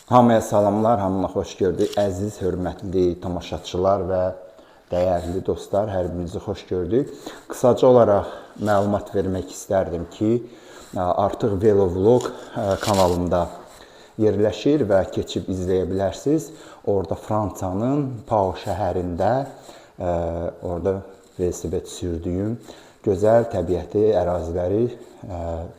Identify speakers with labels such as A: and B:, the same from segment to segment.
A: Hamıya salamlar, hamına xoş gördük. Əziz, hörmətli tamaşaçılar və dəyərli dostlar, hər birinizi xoş gördük. Qısaca olaraq məlumat vermək istərdim ki, artıq Velovlog kanalımda yerləşir və keçib izləyə bilərsiniz. Orada Fransanın Pau şəhərində orada velosiped sürdüyüm gözəl təbiəti, əraziləri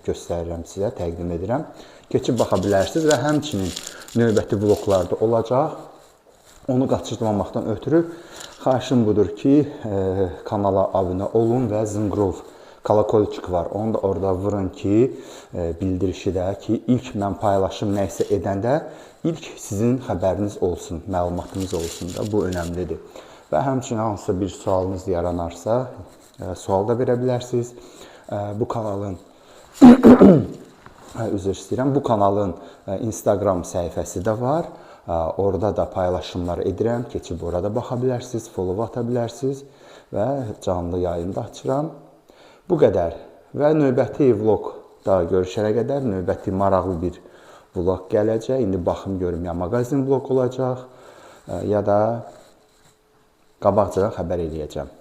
A: göstərirəm sizə, təqdim edirəm. Keçib baxa bilərsiniz və həmçinin növbəti vloqlarda olacaq. Onu qaçırmamaqdan ötürü xahişim budur ki, kanala abunə olun və zınqrov kolokolçik var. Onu da orada vurun ki, bildirişi də ki, ilk mən paylaşım nə isə edəndə ilk sizin xəbəriniz olsun, məlumatınız olsun da, bu önəmlidir. Və həmçinin hansısa bir sualınız yaranarsa, sual da verə bilərsiniz. Bu kanalın üzr istəyirəm. Bu kanalın Instagram səhifəsi də var. Orada da paylaşımlar edirəm. Keçib orada baxa bilərsiniz, follow ata bilərsiniz və canlı yayım da açıram. Bu qədər. Və növbəti vloqda görüşənə qədər növbəti maraqlı bir vloq gələcək. İndi baxım görüm ya mağazin vloq olacaq, ya da qabaqcadan xəbər eləyəcəm.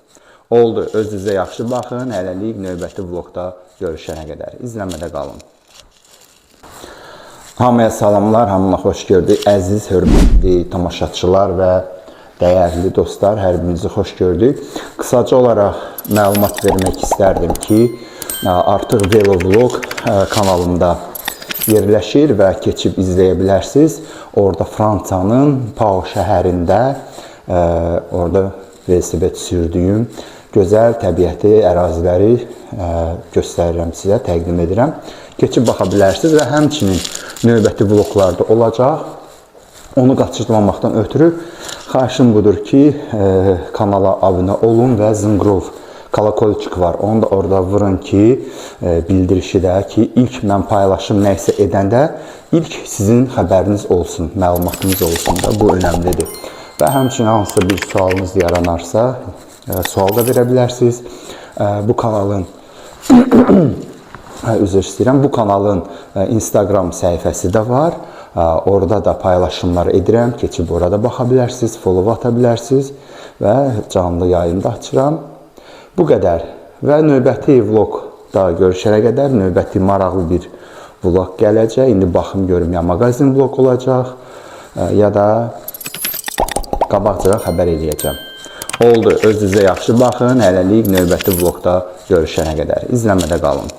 A: Oldu. Özünüzə yaxşı baxın. Hələlik növbəti vloqda görüşənə qədər. İzləmədə qalın. Hamıya salamlar, hamına xoş gördük. Əziz, hörmətli tamaşaçılar və dəyərli dostlar, hər birinizi xoş gördük. Qısaca olaraq məlumat vermək istərdim ki, artıq Velovlog kanalımda yerləşir və keçib izləyə bilərsiniz. Orada Fransanın Pau şəhərində orada velosiped sürdüyüm gözəl təbiəti, əraziləri göstərirəm sizə, təqdim edirəm. Keçib baxa bilərsiniz və həmçinin növbəti vloqlarda olacaq. Onu qaçırmamaqdan ötürü xahişim budur ki, kanala abunə olun və zınqrov kolokolçik var. Onu da orada vurun ki, bildirişi də ki, ilk mən paylaşım nə isə edəndə ilk sizin xəbəriniz olsun, məlumatınız olsun da, bu önəmlidir. Və həmçinin hansısa bir sualınız yaranarsa, sual da verə bilərsiniz. Bu kanalın üzr istəyirəm. Bu kanalın Instagram səhifəsi də var. Orada da paylaşımlar edirəm. Keçib orada baxa bilərsiniz, follow ata bilərsiniz və canlı yayım da açıram. Bu qədər. Və növbəti vloqda görüşənə qədər növbəti maraqlı bir vloq gələcək. İndi baxım görüm ya mağazin vloq olacaq, ya da qabaqcadan xəbər eləyəcəm. Oldu. Özünüzə yaxşı baxın. Hələlik növbəti vloqda görüşənə qədər. İzləmədə qalın.